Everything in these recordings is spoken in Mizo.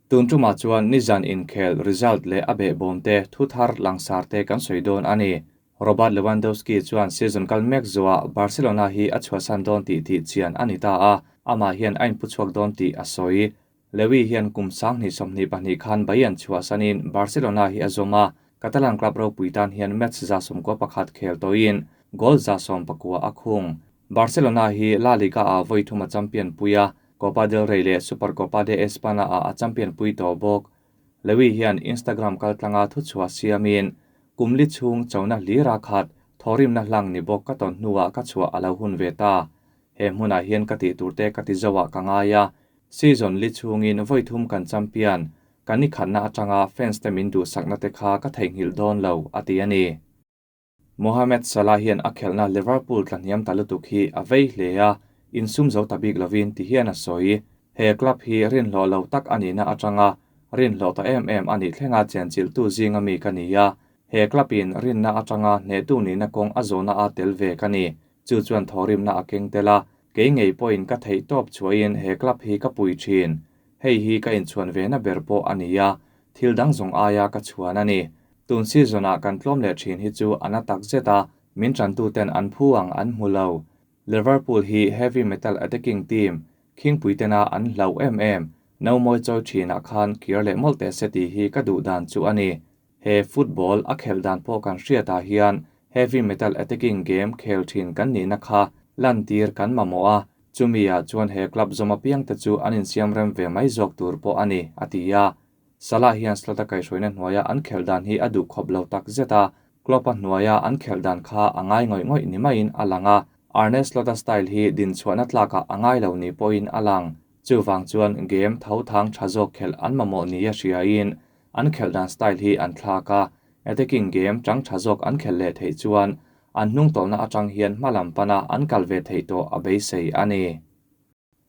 Tun tumah chuan nizan inkhel result leh a behbawm te, thu thar langsar te kan sawi dawn a ni. Robert Lewandowski chuan season kal mek zuah Barcelona hi a chhuahsan dawn tih tih chian a ni ta a, amah hian a inpu chhuak dawn tih a sawi. Lewy hian kum 2022 khan Bayern chhuahsanin Barcelona hi a zawm a, Catalan club ropui tan hian match 91 khel tawhin goal 19 a khung. Barcelona hi La Liga ah vawi thum a champion pui a, Copa del Rey leh Supercopa de Espana ah a champion pui tawh bawk. Lewy hian Instagram kaltlanga thuchhuah siamin, Kum li chhung chona hlira khat, thawrimna hlang ni bawk ka tawn hnuah ka chhuah a lo hun ve ta. He hmunah hian ka tih turte ka ti zoah ka ngai a, season li chhungin vawi thum kan champion, kan ni khatna atanga fans te min duhsakna te kha ka theihnghilh dawn lo, a ti a ni. Mohamed Salah hian a khelhna Liverpool tlahniam ta lutuk hi a vei hle a, insum zo ta bik lovin ti hian a sawi. He club hi rinhlawh lo tak a nihna atanga rinhlawh ta em em a nih thlenga chenchilhtu zinga mi ka ni a, he club in rinna atanga hnehtu nihna kawng a zawhna a tel ve ka ni. Chu chuan thawrimna a keng tel a, kei ngei pawhin ka theih tawp chhuahin he club hi ka pui thin. Hei hi ka inchhuan ve na ber pawh a ni a, thil dang zawng aia ka chhuan a ni. Tun season-ah kan tlawm leh thin hi chu a na tak zet a, min tantu ten an phu ang an hmu lo. Liverpool hi heavy metal attacking team, khingpui tena an hlau em em, no mawi chawi thinah khan kir leh mawlh teh se tih hi ka duh dan chu a ni. He football a khelh dan pawh kan hriatah hian heavy metal attacking game khel thin kan nihna kha lan tir kan mamawh a, chumi ah chuan he club zawm apiang te chu an insiam rem ve mai zawk tur pawh a ni, a ti a. Salah hian Slot-a kaihhruaina hnuaia an khelh dan hi a duh khawp lo tak zet a, Klopp-a hnuaia an khelh dan kha a ngai ngawih ngawih ni maiin a lang a, Arne Slot-a style hi din chhuahna tlakah a ngai lo ni pawhin a lang. Chuvang chuan game tho thang tha zawk khelh an mamawh nia hriain an khelh dan style hi an thlak a, attacking game tang tha zawk an khelh leh theih chuan an hnung tawlhna atang hian hma lam pana an kal ve theih tawh a beisei a ni.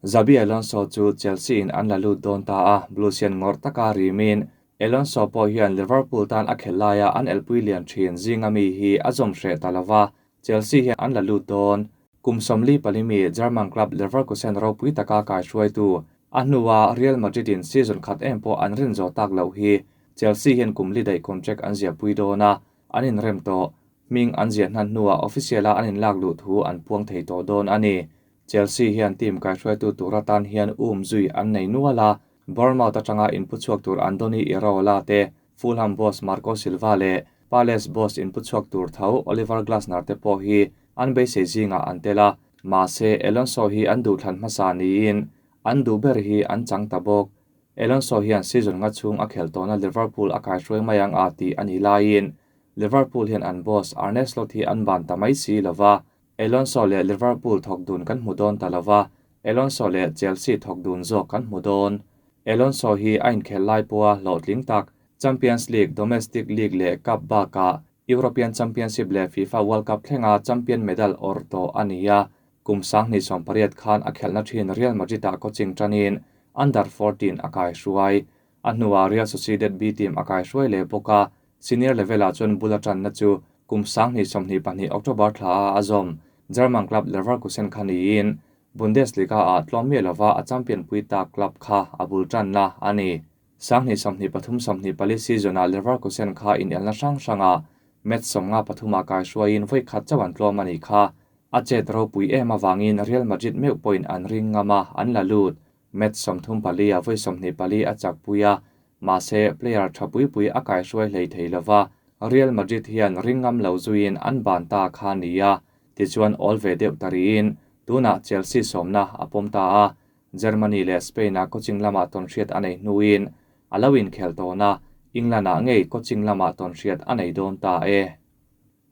Xabi Alonso chu Chelsea in an la lut dawn ta a, Blues hian ngawrh taka rimin Alonso pawh hian Liverpool tan a khelh laia an elpui lian thin zinga mi hi a zawm hreh ta lova, Chelsea hian an la lut dawn. Kum 44 mi German club Leverkusen ropui taka kaihruaitu a hnuah Real Madrid in season khat em pawh an rin zawh tak loh hi Chelsea hian kum li daih contract an ziahpui dawn a, an inrem tawh. Hming an ziah hnan hnuah official a an inlak luh thu an puang thei tawh dawn a ni. Chelsea hian team kaihruaitu tur atan hian um zui an nei nual a, Bournemouth atanga inpu chhuak tur Andoni Iraola te, Fulham boss Marco Silva leh Palace boss inpu chhuak tur tho Oliver Glasner te pawh hi an beisei zingah an tel a, mahse Alonso hi an duhthlan hmasa niin an duh ber hi an chang ta bawk. Alonso hian season nga chhung a khelh tawhna Liverpool a kaihruai mai ang a tih a nih laiin Liverpool hian an boss Arne Slot hi an ban ta mai si lova, Alonso leh Liverpool thawk dun kan hmu dawn ta lova, Alonso leh Chelsea thawk dun zawk kan hmu dawn. Alonso hi a inkhel lai pawha hlawhtling tak, Champions League, Domestic League leh Cup bakah European Championship leh FIFA World Cup thlenga champion medal awrh tawh a ni a, kum 2018 khan a khelhna thin Real Madrid-ah coaching tanin under 14 a kaihruai. A hnuah Real Sociedad B team a kaihruai leh bawk a, senior level-ah chuan bul a tanna chu kum 2022 October thla a a zawm. German club Leverkusen kha niin Bundesliga-ah tlawm miah lova a champion pui tak club kha a bul tanna a ni. 2023-24 season-ah Leverkusen kha inelna hrang hranga match 53 kaihruaiin vawi khat chauh an tlawm a ni kha. A chet ropui em awangin Real Madrid meuh pawhin an ring ngam a, an la lut. Match 34 a vawi 24 a chak pui a, mahse player tha pui pui a kaihruai hlei thei lova, Real Madrid hian ring ngam lo zuiin an ban ta kha ni a, tichuan awl ve deuh ta riin tunah Chelsea sawmna a pawm ta a, Germany leh Spain-a coaching lamah tawn hriat a nei hnuin a lo inkhel tawn a, England-ah ngei coaching lamah tawn hriat a nei dawn ta e.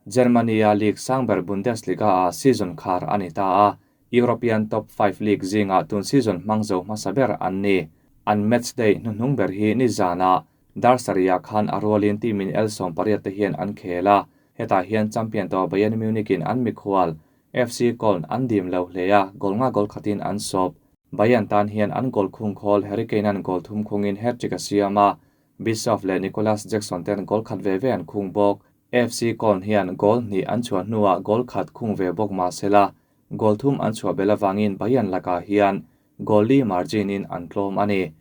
Germany-a League sangber Bundesliga-a season khar a ni ta a, European top 5 league zingah tun season hmang zo hmasa ber an ni. An match day hnuhnung ber hi ni zana Darsaria khan a rualin team in el 18 te hian an khel a, hetah hian champion to Bayern Munich in an mikhual FC Köln an dim lo hle a, goal nga goal khatin an sawp. Bayern tan hian an goal khung khawl Harry Kane an goal thum khungin hat-trick a siam a, Bischoff leh Nicolas Jackson ten goal khat ve ve an khung bawk. FC Köln hian goal hnih an chhuah hnuah goal khat khung ve bawk mahsela, goal thum an chhuah bel awangin Bayern lakah hian goal li margin in an tlawm a ni.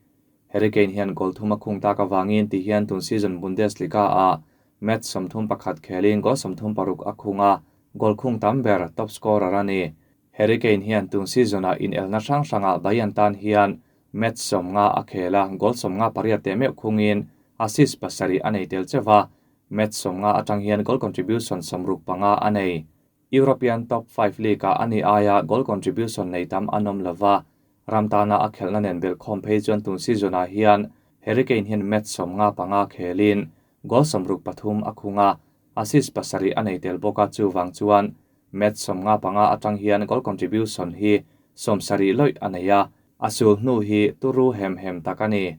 Harry Kane hian goal thum a khung tak avangin ti hian tun season Bundesliga-ah match 31 khelin goal 36 a khung a, goal khung tam ber top scorer a ni. Harry Kane hian tun season-ah inelna hrang hrangah Bayern tan hian match 50 a khel a, goal 58 te meuh khungin assist 7 a nei tel chewa, match 50 atang hian goal contribution 65 a nei. European top 5 league-ah ani aia goal contribution nei tam an awm lova, ramtana a khelna nen bel khawm phei chuan tun season-ah hian Harry Kane hian match 55 khelin goal 63 a khung a, assist 7 a nei tel bawk a, chuwang chuan match 55 atang hian goal contribution hi 70 loi a nei a, a sul hnu hi turu hem hem tak a ni.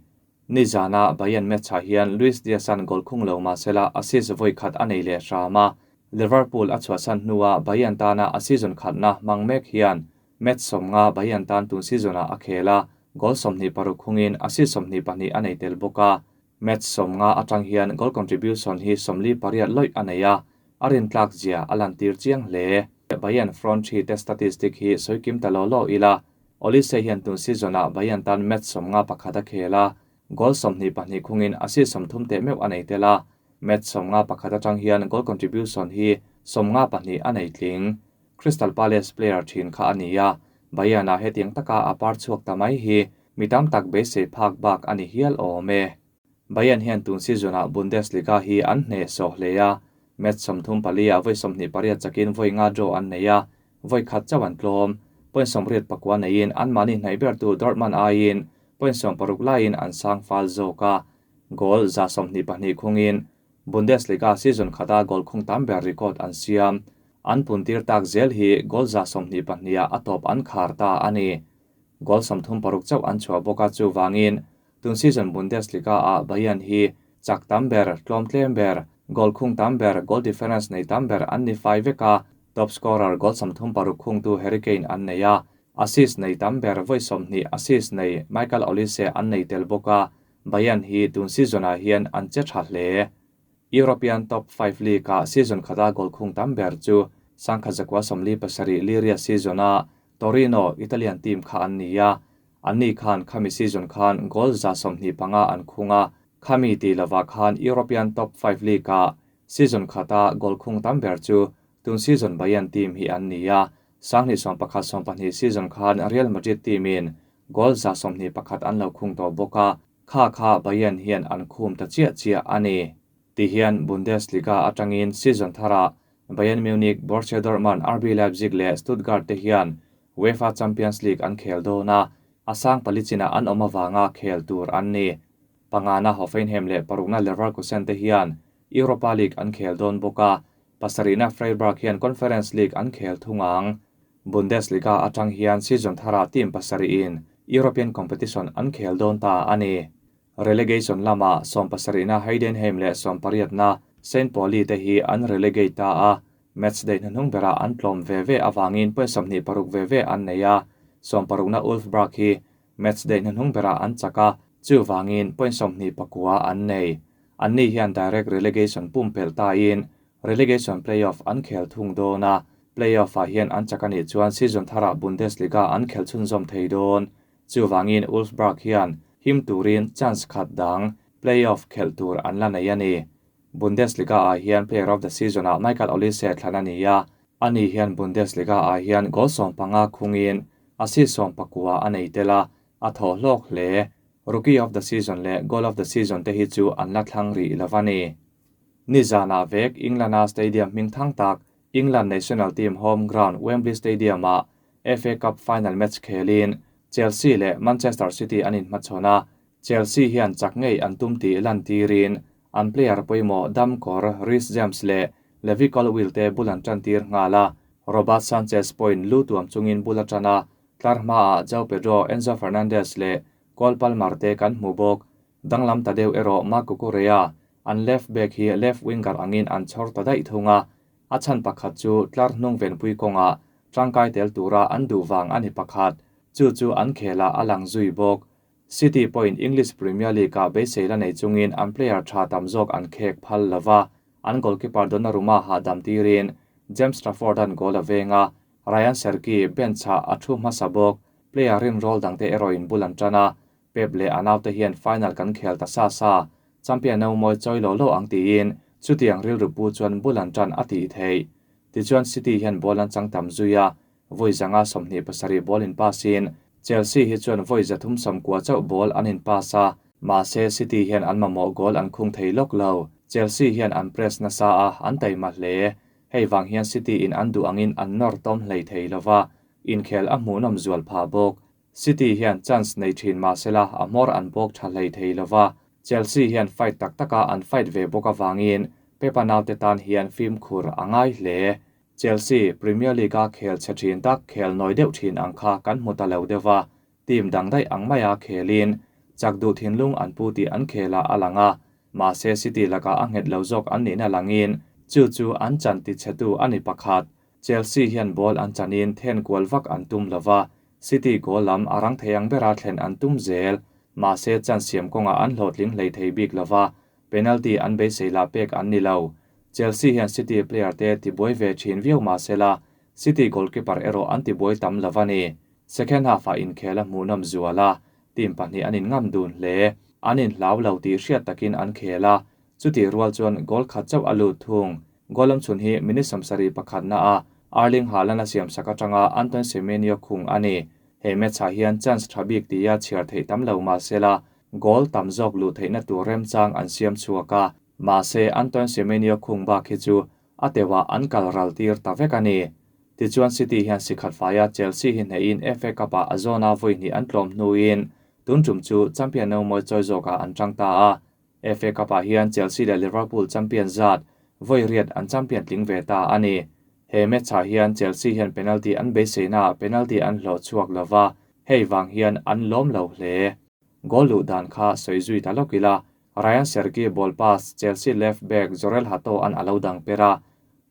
Nizana Bayern match ah hian Luis Diaz-an goal khung lo mahsela assist vawi khat a nei leh hram a, Liverpool a chhuahsan hnuah Bayern tana a season khatna hmang mek hian match 50 Bayern tan tun season-ah a khel a, goal 26 khungin assist 22 a nei tel bawk a, match 50 atang hian goal contribution hi 48 loi a nei a, a rin tlak zia a lan tir chiang hle. Bayern front three te statistic hi sawikim ta lo lo ila, Olise hian tun season-ah Bayern tan match 51 a khel a, goal 22 khungin assist 30 te meuh a nei tel a, match 51 atang hian goal contribution hi 52 a nei tling. Crystal Palace player thin kha ani a, Bayern a hetiang taka a par chhuak ta mai hi mitam tak beisei phak bak ani hial awm e. Bayern hian tun season-ah Bundesliga hi an hne so hle a, match 34 a vawi 28 chakin vawi nga draw an nei a, vawi khat chawan tlawm, point 89 neiin an mani hnai ber tu Dortmund aiin point 60 laiin an sang fal zawk a, goal za 22 khungin Bundesliga season khata goal khung tam ber record an siam, an puntir tak zel hi goal za 22 a top an khar ta ani. Goal 36 chauh an chhuah bawk a, chuwangin tun season Bundesliga a Bayern hi chak tam ber, tlawm tlem ber, goal khung tam ber, goal difference nei tam ber an ni fai veka, top scorer goal 36 khung tu Harry Kane an nei a, assist nei tam ber vawi 20 assist nei Michael Olise an nei tel bawk a, Bayern hi tun season-ah hian an che tha hle. European top 5 league-ah season khata goal khung tam ber chu 1947 Liria season-a Torino Italian team kha an ni a, an ni khan khami season khan goal za 25 an khunga, khami ti lova khan European top 5 league-ah season khata goal khung tam ber chu tun season Bayern team hi an ni a, 1911 season khan Real Madrid team in goal za 21 an lo khung to bawk a, kha kha Bayern hian an khum ta chia chia ani. Ti hian Bundesliga atangin season thara Bayern Munich, Borussia Dortmund, RB Leipzig leh Stuttgart te hian UEFA Champions League an khel dawna, asang palichina an awm awanga khel tur an ni. Pangana Hoffenheim leh parukna Leverkusen te hian Europa League an khel dawn bawk a, pasarihna Freiburg hian Conference League an khel thungang. Bundesliga atang hian season thara team pasarihin European competition an khel dawn ta ani. Relegation lama 17na Heidenheim leh 18na St. Pauli te hi an relegate ta a, match day hnuhnung bera an tlawm ve ve awangin point 26 ve ve an nei a, 16na Wolfsburg hi match day hnuhnung bera an chaka, chuwangin point 29 an nei. An ni hian direct relegation pumpel ta in relegation playoff an khel thung dawna, playoff ah hian an chakani chuan season thara Bundesliga an khel chhunzawm thei dawn, chuwangin Wolfsburg hian him turin chance khat dang playoff khel tur an la nei ani. Bundesliga ah hian player of the season ah Michael Olise thlan ani a, ani hian Bundesliga ah hian goal 15 khungin assist 19 a nei tela, a thaw hlawk hle. Rookie of the season leh goal of the season te hi chu an la thlang ri lovani. Nizana vek England stadium hming thang tak England national team home ground Wembley Stadium ah FA Cup final match khelin Chelsea leh Manchester City an in hmachhawna, Chelsea hian chak ngei an tum ti lan tirin an player pawimawh Damkor, Reece James leh Levi Colwill te bul an tan tir nghala, Robert Sanchez point lu tuam chungin bul atana, tlar hmaah João Pedro, Enzo Fernandez leh Cole Palmer te kan hmu bawk, danglam ta deuh erawh Marc Cucurella an left back hi left winger angin an chhawr ta daih thunga, a chhan pakhat chu tlar hnung venpui kawnga tangkai tel tura an duh wang ani pakhat, chu chu an khela a lang zui bawk. City point English Premier League a beisei la nei chungin an player tha tam zawk an khek phal lova, an goalkeeper Donnarumma ha dam tirin James Trafford an goal a venga, Ryan Cherki bench a thu hmasa bawk, player rin roll dangte erawhin bul an tana, Pep leh a naute hian final kan khel ta sa sa, champion no mawi chawi lo lo ang tiin chutiang rilru pu chuan bul an tan a tih theih. Tichuan City hian ball an chang tam zui a, vawi 127 ball in pass in Chelsea hi chuan vawi 390 chauh ball an in pass a, mahse City hian an mamawh goal an khung thei lawk lo. Chelsea hian an press nasa a, an taima hle. Hei vang hian City in an duh angin an nawr tawm hlei thei lova, inkhel a hmuhnawm zual phah bawk. City hian chance nei thin mahsela a hmawr an bawk tha hlei thei lova, Chelsea hian fight tak taka an fight ve bawk avangin Pep-a naute tan hian fimkhur a ngai hle. Chelsea, Premier League-a khel chhe thin tak khel nawi deuh thin ang kha kan hmu ta lo deuh a, team dang daih ang maia khelin chak duh thinlung an pu tih an khel ah a lang a, mahse City lakah a nghet lo zawk an nihna langin chu chu an chan ti chhetu a ni pakhat. Chelsea hian ball an chanin then kual vak an tum lova, City goal lam a rang thei ang bera thlen an tum zel. Mahse chance siam kawngah an hlawhtling hlei thei bik lova, penalty an beisei lah pek an ni lo. Chelsea hian City player te tibuai ve thin viau mahsela City goalkeeper erawh an tibuai tam lo a ni. Second half-ah inkhel a hmuhnawm zual a, team pahnih an inngam dun hle. An inhlau lo tih hriat takin an khel a, chutih rual chuan goal khat chauh a lut thung. Goal lam chhun hi minute 71 na a Erling Haaland a siam sak atanga Antoine Semenyo khung a ni. He match-ah hian chance tha bik tia chhiar theih tam lo mahsela goal tam zawk luh theihna tur remchang an siam chhuak a, mahse Antoine Semenyo khung bak hi chu a teuhah an kal ral tir ta vek a ni. Tichuan City hian sikhat faia Chelsea hi hnehin FA Cup-ah a zawna vawi hnih an tlawm hnuin tun tum chu champion no mawi chawi zawkah an tang ta a. FA Cup-ah hian Chelsea leh Liverpool champion zat vawi riat an champion tling ve ta a ni. He match-ah hian Chelsea hian penalty an beiseinaah penalty an hlawh chhuak lova, hei vang hian an lawm lo hle. Goal luh dan kha sawi zui ta lawk ila, Ryan Cherki ball pass Chelsea left back Jorrel Hato an a lo dang per a,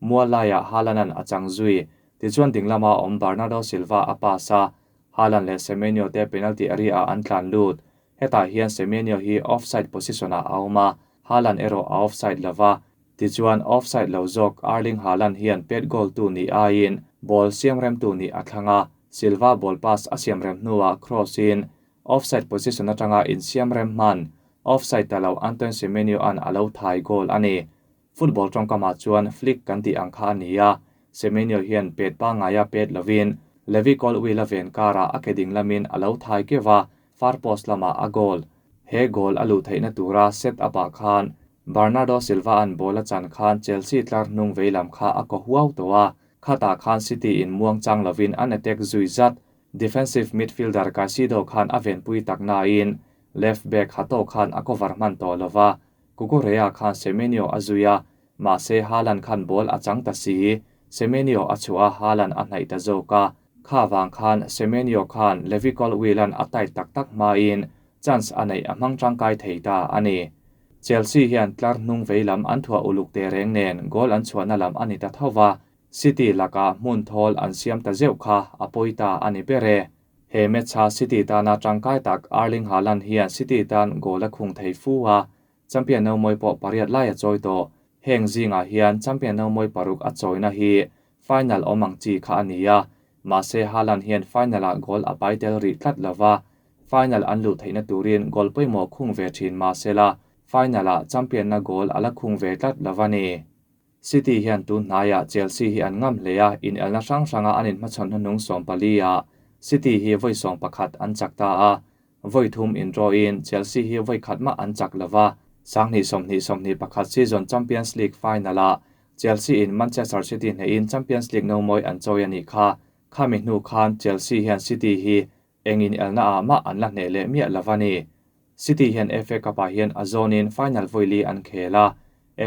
mual laiah Haaland-a'n a chang zui. Tichuan ding lama awm Bernardo Silva a pass a, Haaland leh Semenyo te penalty area-ah an tlan lut. Hetah hian Semenyo hi offside position-ah a awm a, Haaland erawh a offside lova. Tichuan offside lo zawk Erling Haaland hian pet goal tu nih aiin ball siam remtu nih a thlang a, Silva ball pass a siam rem hnuah cross-in offside position atanga insiam rem hman, offside ta lo Antoine Semenyo-a'n a lo thai goal a ni. Football tawngkamah chuan flick kan tih ang kha a ni a, Semenyo hian pet pangngaia pet lovin Levi Colwill a ven karah a ke ding lamin a lo thai keuh a, far post lamah a goal. He goal a luh theihna tura set up-ah khan Bernardo Silva-a'n ball a chan khan Chelsea tlar hnung vei lam kha a kaw huau tawh a, khatah khan City in muang chang lovin an attack zui zat. Defensive midfielder Caicedo khan a venpui tak nain left back Hato khan a cover hman tawh lova, Cucurella khan Semenyo a zui a, mahse Haaland khan ball a chang ta si. Semenyo a chhuah a, Haaland a hnaih ta zawk a. Kha vang khan Semenyo khan Levi Colwill-a'n a tight tak tak hmain chance a neih a hmang tangkai thei ta a ni. Chelsea hian tlar hnung vei lam an thuah uluk te reng nen goal an chhuahna lam a ni ta tho va, City lakah hmun thawl an siam ta zeuh kha a pawi ta a ni ber e. He match-a City tana tangkai tak Erling Haaland hian City tan goal a khung thei fu a, champion no mawi pawh pariat lai a chawi tawh. Heng zingah hian champion no mawi paruk a chawina hi final awm ang chi kha a ni a, mahse Haaland hian final-ah goal a pai tel rih tlat lova, final an luh theihna turin goal pawimawh khung ve thin mahsela final-ah champion-na goal a la khung ve tlat lova ni. City hian tun hnaiah Chelsea hi an ngam hle a, inelna hrang hranga an inhmachhawn hnuhnung 14-ah City hi vawi 11 an chak ta a, vawi thum indraw-in Chelsea hi vawi khat mah an chak lova. 2020-21 season Champions League final-ah Chelsea in Manchester City hnehin Champions League no mawi an chawi a nih kha. Khami hnu khan Chelsea hian City hi eng inelna ah mah an la hneh leh miah lova ni. City hian FA Cup-ah hian a zawnin final vawi li an khel a,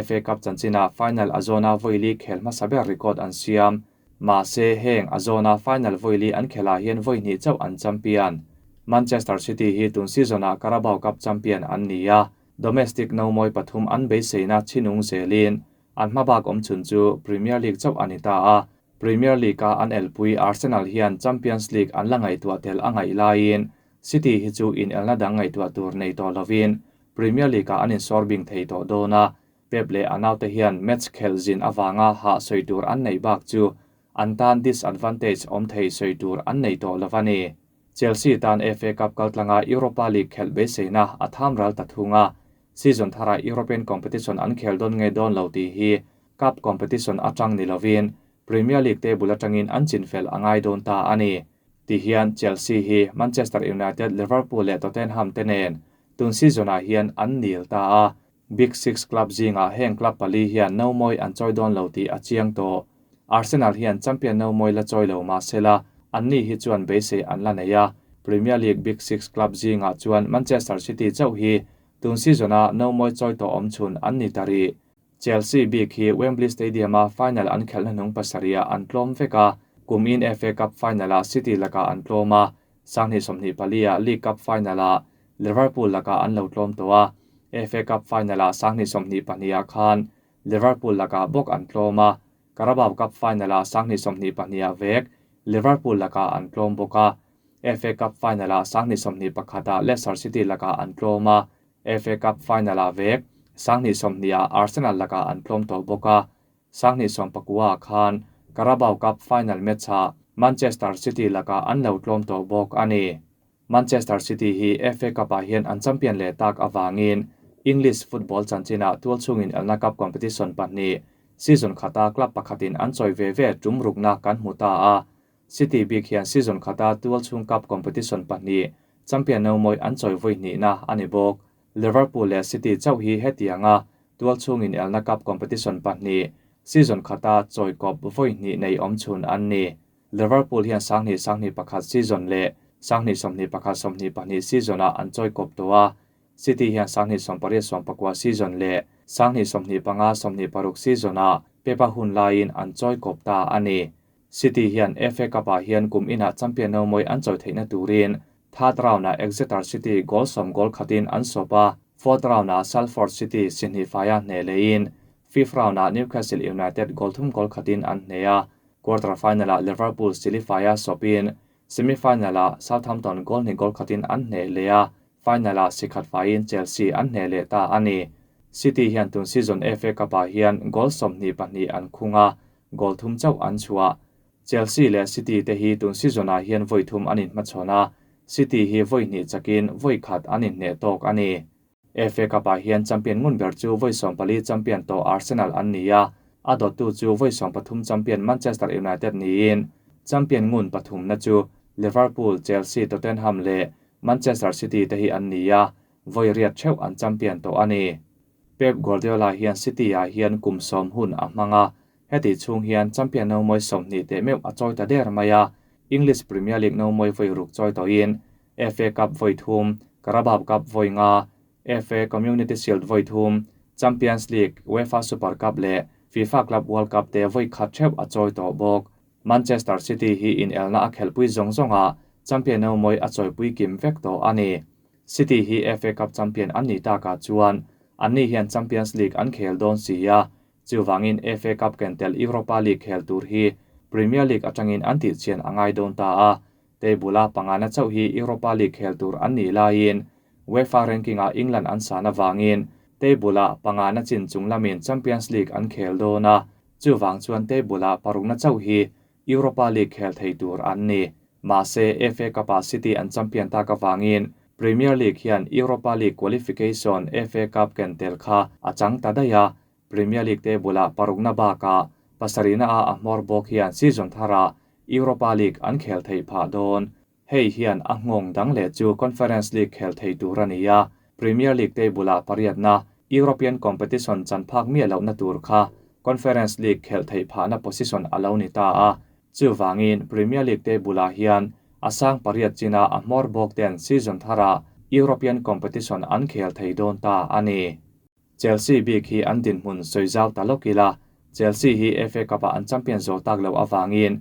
FA Cup chanchinah final a zawna vawi li khel hmasa ber record an siam. Mahse heng a zawna final vawi li an khelah hian vawi hnih chauh an champion. Manchester City hi tun season-ah Carabao Cup champion an ni a, domestic no mawi pathum an beiseina chinung zelin an hmabak awm chhun chu Premier League chauh a ni ta a. Premier League-a an elpui Arsenal hian Champions League an la ngaihtuah tel a ngaih laiin City hi chu inelna dang ngaihtuah tur nei tawh lovin Premier League-ah an insawr bing thei tawh dawn a, Pep leh a naute hian match khelh zin avanga hah sawi tur an neih bak chu an tan disadvantage awm thei sawi tur an nei tawh lo a ni. Chelsea tan FA Cup kaltlanga Europa League khelh beiseina a tham ral ta thung a, season thara European competition an khel dawn nge dawn lo tih hi Cup competition atang ni lovin Premier League table atangin an chinfel a ngai dawn ta a ni. Tihian Chelsea hi Manchester United, Liverpool leh Tottenham te nen tun season-ah hian an nil ta a, Big Six club zingah heng club pali hian no mawi an chawi dawn lo tih a chiang tawh. Arsenal hian champion no mawi la chawi lo mah sela, anni hi chuan beisei an la nei a, Premier League Big Six club zingah chuan Manchester City chauh hi tun season-a no mawi chawi tawh awmchhun an ni ta rih. Chelsea bik hi Wembley Stadium-a final an khelhna hnung pasarihah an tlawm vek a, kumin FA Cup final-ah City lakah an tlawm a, 2024-ah League Cup final-ah Liverpool lakah an lo tlawm tawh a, FA Cup final-ah 2022-ah khan Liverpool lakah bawk an tlawm a, Carabao Cup final-ah 2022-ah vek Liverpool lakah an tlawm bawk a, FA Cup final-ah 2021-ah Leicester City lakah an tlawm a, FA Cup final-ah vek 2020-ah Arsenal lakah an tlawm tawh bawk a, 2019-ah khan Carabao Cup final match-ah Manchester City lakah an lo tlawm tawh bawk a ni. Manchester City hi FA Cup-ah hian an champion leh tak avangin English football chanchinah tualchhungin elna cup competition pahnih season khata club pakhatin an chawi ve ve tum rukna kan hmu ta a. City bik hian season khata tualchhung cup competition pahnih champion no mawi an chawi vawi hnihna a ni bawk. Liverpool leh City chauh hi hetianga tualchhungin elna cup competition pahnih season khata chawi kawp vawi hnih nei awmchhun an ni. Liverpool hian 2021 season leh 2021-22 season-ah an chawi kawp tawh a, City hian 2018-19 season leh 2025-26 season-ah Pep-a hun laiin an chawi kawp ta a ni. City hian FA Cup-ah hian kum inah champion no mawi an chawi theihna turin third round-ah Exeter City goal sawm goal khatin an sawp a, fourth round-ah Salford City si hnih faia hneh lehin fifth round-ah Newcastle United goal thum goal khatin an hneh a, quarter final-ah Liverpool sili faia sawpin semi-final-ah Southampton goal hnih goal khatin an hneh leh a, final-ah si khat faiin Chelsea an hneh leh ta a ni. City hian tun season FA Cup-ah hian goal 22 an khung a, goal thum chauh an chhuah. Chelsea leh City te hi tun season-ah hian vawi thum an inhmachhawn a, City hi vawi hnih chakin vawi khat an inhneh tawk a ni. FA Cup-ah hian champion ngun ber chu vawi 14 champion tawh Arsenal an ni a, a dawttu chu vawi 13 champion Manchester United niin champion ngun pathumna chu Liverpool, Chelsea, Tottenham leh Manchester City te hi an ni a, vawi riat theuh an champion tawh a ni. Pep Guardiola hian City-ah hian kum 10 hun a hmang a, heti chhung hian champion no mawi 20 te meuh a chawi ta der mai a, English Premier League no mawi vawi ruk chawi tawhin FA Cup vawi thum, Carabao Cup vawi nga, FA Community Shield vawi thum, Champions League, UEFA Super Cup leh FIFA Club World Cup te vawi khat theuh a chawi tawh bawk. Manchester City hi in elna a khelhpui zawng zawnga champion no mawi a chawipui kim vek tawh a ni. City hi FA Cup champion an ni takah chuan anni hian Champions League an khel dawn si a, chuwangin FA Cup ken tel Europa League khel tur hi Premier League atangin an tihchian a ngai dawn ta a, table-a pangana chauh hi Europa League khel tur an ni laiin UEFA ranking-ah England an san awangin table-a pangana chin chung lamin Champions League an khel dawn a, chuwang chuan table-a parukna chauh hi Europa League khel thei tur an ni. Mahse FA Cup-ah City an champion tak awangin Premier League hian Europa League qualification FA Cup ken tel kha a chang ta daih a, Premier League table-ah parukna bakah pasarihna a a hmawr bawk hian season tharah Europa League an khel thei phah dawn. Hei hian a nghawng dang leh chu Conference League khel thei tur a ni a, Premier League table-ah pariatna European competition chan phak miah lohna tur kha Conference League khel thei phahna position a lo ni ta a, chuwangin Premier League table-ah hian a sang pariat china a hmawr bawk ten season tharah European competition an khel thei dawn ta a ni. Chelsea bik hi an dinhmun sawi zau ta lawk ila, Chelsea hi FA Cup-ah an champion zo tak lo awangin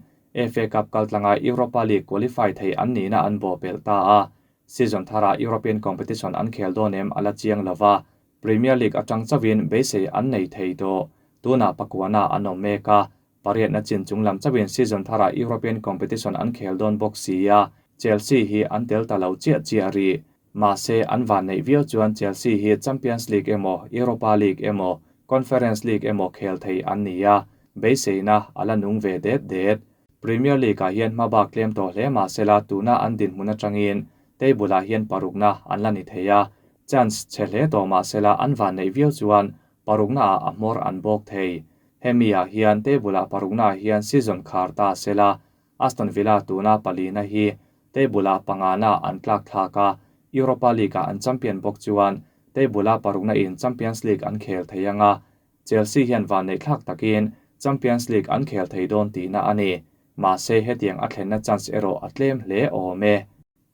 FA Cup kaltlanga Europa League qualify thei an nihna an bo pel ta a, season tharah European competition an khel dawn em a la chiang lova, Premier League atang chawin beisei an nei thei tawh. Tunah pakuana an awm mek a, pariatna chin chung lam chawin season tharah European competition an khel dawn bawk si a, Chelsea hi an tel ta lo chiah chiah ri. Mahse an van neih viau chuan Chelsea hi Champions League emaw, Europa League emaw, Conference League emaw khel thei an ni a, beiseina a la nung ve det det. Premier League-ah hian hmabak tlem tawh hle mah sela tuna an dinhmun atangin table-ah hian parukna an la ni thei a, chance chhe hle tawh mah sela an van neih viau chuan paruknaah a hmawr an bawk thei. Hemi-ah hian table-ah paruknaah hian season khar ta sela Aston Villa tuna palina hi table-ah pangana an tlak thlak a, Europa League-ah an champion bawk chuan table-a parukna in Champions League an khel thei ang a, Chelsea hian vanneih thlak takin Champions League an khel thei dawn tihna a ni. Mahse hetiang a thlenna chance erawh a tlem hle awm e.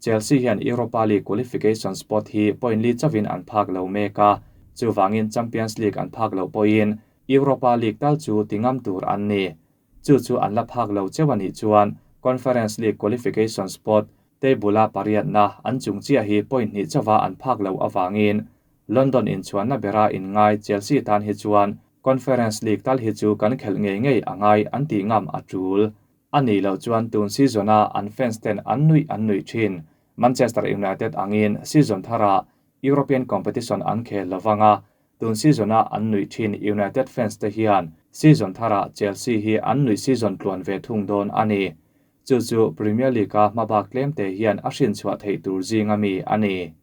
Chelsea hian Europa League qualification spot hi point li chauhin an phak lo mek a, chuvangin Champions League an phak loh pawhin Europa League tal chu ti ngam tur an ni. Chu chu an la phak lo cheu a nih chuan Conference League qualification spot table-a pariatna an chung chiah hi point hnih chauha an phak loh avangin London inchhuanna bera inngai Chelsea tan hi chuan Conference League tal hi chu kan khelh ngei ngei a ngai an tih ngam a tul. A nih loh chuan tun season-a an fans ten an nuih an nuih thin. Manchester United angin season tharah European competition an khel lo vang a, tun season-a an nuih thin United fans te hian season tharah Chelsea hi an nuih season tluan ve thung dawn a ni. Chu chu Premier League-a hmabak tlemte hian a hrinchhuah theih tur zinga mi a ni.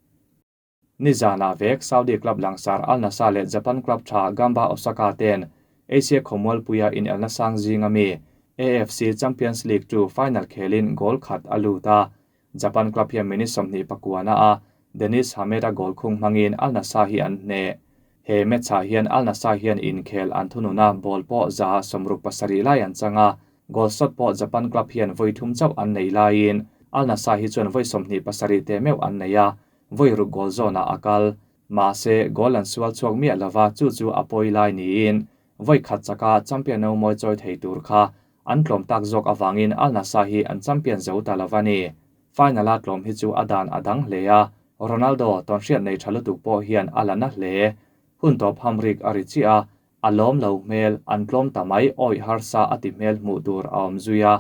Nizanah vek Saudi club langsar Al Nassr leh Japan club tha Gamba Osaka ten Asia khawmualpuia inelna sang zinga mi AFC Champions League 2 final khelin goal khat a lut a. Japan club hian minute 21 a Dennis Hameda goal khung hmangin Al Nassr hi an hneh. He match-ah hian Al Nassr hian inkhel an thununa ball pawh za 67 lai an chang a, goal shot pawh Japan club hian vawi thum chauh an nei laiin Al Nassr hi chuan vawi 27 te meuh an nei a, voi ruk goal zone-ah a kal. Mahse goal an sual chhuak miah lova chu chu a pawi lai niin voi khat chaka champion no mawi chawi thei tur kha an tlawm tak zawk awangin Al Nassr hi an champion zo ta lova ni. Final-a tlawm hi chu a dan a dang hle a, Ronaldo tawn hriat nei tha lutuk pawh hian a la na hle. Hun tawp hamrik a ri chiah a, a lawm lo hmel an tlawm ta mai awih harsa a ti hmel hmuh tur a awm zui a,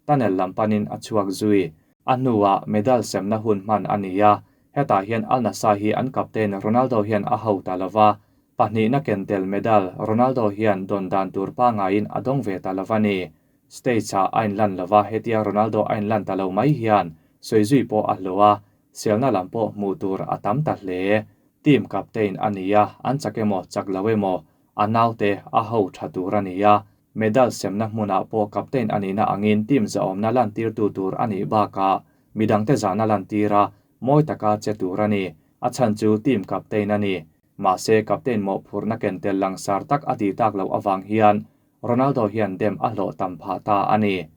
tunnel lam panin a chhuak zui. A hnuah medal semna hun hman a ni a, hetah hian Al Nassr hi an captain Ronaldo hian a ho ta lova, pahnihna kentel medal Ronaldo hian dawn dan tur pangaiin a dawng ve ta lova ni. Stage-ah a inlan lova hetia Ronaldo a inlan ta lo mai hian sawi zui pawh a hlawh a, selna lam pawh hmuh tur a tam ta hle. Team captain a ni a, an chak emaw chak lo emaw a naute a ho tha tur a ni a, medal semna hmunah pawh captain a nihna angin team zaawmna lan tirtu tur a nih bakah midangte zahna lan tira mawi taka che tur a ni. A chhan chu team captain a ni. Mahse captain mawh phurna kentel langsar tak a ti tak loh awang hian Ronaldo hian dem a hlawh tam phah ta a ni.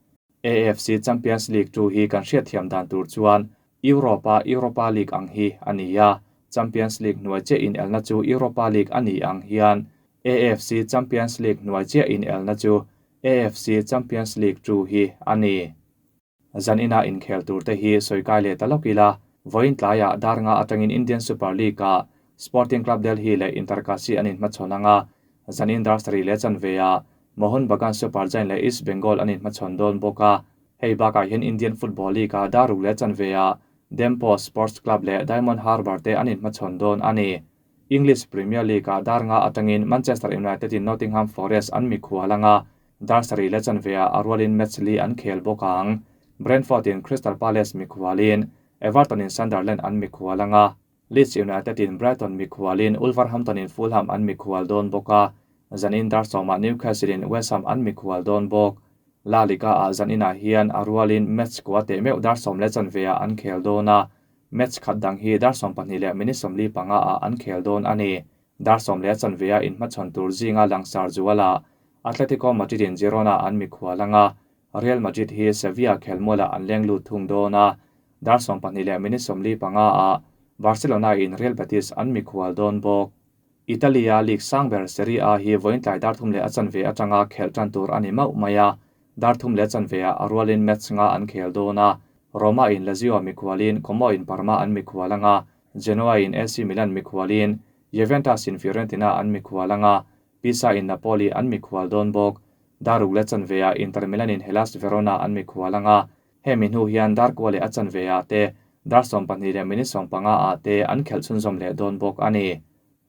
AFC Champions League 2 hi kan hriat thiam dan tur chuan Europa Europa League ang hi a ni a, Champions League hnuai che in elna chu Europa League a ni ang hian AFC Champions League hnuai che in elna chu AFC Champions League 2 hi a ni. Zan ina inkhel tur te hi sawikai leh talok ila, vawiin tlaiah darnga atangin Indian Super League a Sporting Club Delhi leh Inter Kashi an inhmachhawn anga, zan in dar sarih leh chanve-ah Mohun Bagan Super Giant leh East Bengal an inhmachhawn dawn bawk a. Hei bakah hian Indian Football League a daruk leh chanve-ah Dempo Sports Club leh Diamond Harbour te an inhmachhawn dawn a ni. English Premier League a darnga atangin Manchester United in Nottingham Forest an mikhual anga, dar sarih leh chanve-ah a rualin match li an khel bawk ang. Brentford in Crystal Palace mikhualin Everton in Sunderland an mikhual anga, Leeds United in Brighton mikhualin Wolverhampton in Fulham an mikhual dawn bawk a, zanin dar sawmah Newcastle in West Ham an mikhual dawn bawk. La Liga ah zaninah hian a rualin match kwa te meuh dar sawm leh chanve-ah an khel dawn a, match khat dang hi dar 12 leh minute 45 ah an khel dawn a ni. Dar sawm leh chanve-ah inhmachhawn tur zinga langsar zuala Atletico Madrid in Girona an mikhual anga, Real Madrid hi Sevilla khelmualah an leng lut thung dawn a, dar 12 leh minute 45 ah Barcelona in Real Betis an mikhual dawn bawk. Italia League sangber Serie A hi vawiin tlai dar thum leh a chanve atanga khel tan tur a ni mauh mai a, dar thum leh chanve-ah a rualin match nga an khel dawn a, Roma in Lazio mikhualin Como in Parma an mikhual anga, Genoa in AC Milan mikhualin Juventus in Fiorentina an mikhual anga, Pisa in Napoli an mikhual dawn bawk. Daruk leh chanve-ah Inter Milan in Hellas Verona an mikhual anga, hemi hnu hian dar kwa leh a chanve-ah te dar 12 leh minute 15 ah te an khelh chhunzawm leh dawn bawk a ni.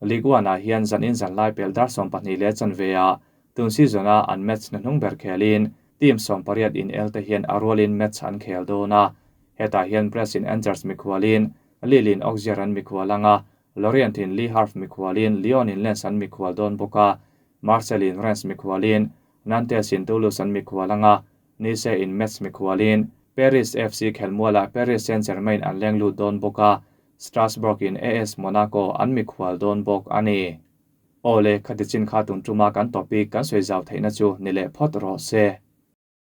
Ligue 1 ah hian zan in zan lai pel dar 12 leh chanve-ah tun season-a an match na hnung ber khelin Team 18 in el te hian a rualin match an khel dawn a. Hetah hian Brest in Angers mikhualin, Lille in Auxerre an mikhual anga, Lorient in Le Havre mikhualin, Lyon in Lens an mikhual dawn bawk a, Marseille in Rennes mikhualin, Nantes in Toulouse an mikhual anga, Nice in Metz mikhualin, Paris FC khelmualah Paris Saint-Germain an leng lut dawn bawk a, Strasbourg in AS Monaco an mikhual dawn bawk a ni. Aw le, khati chin kha tun tuma kan topic kan sawi zau theihna chu ni leh phawt rawh se.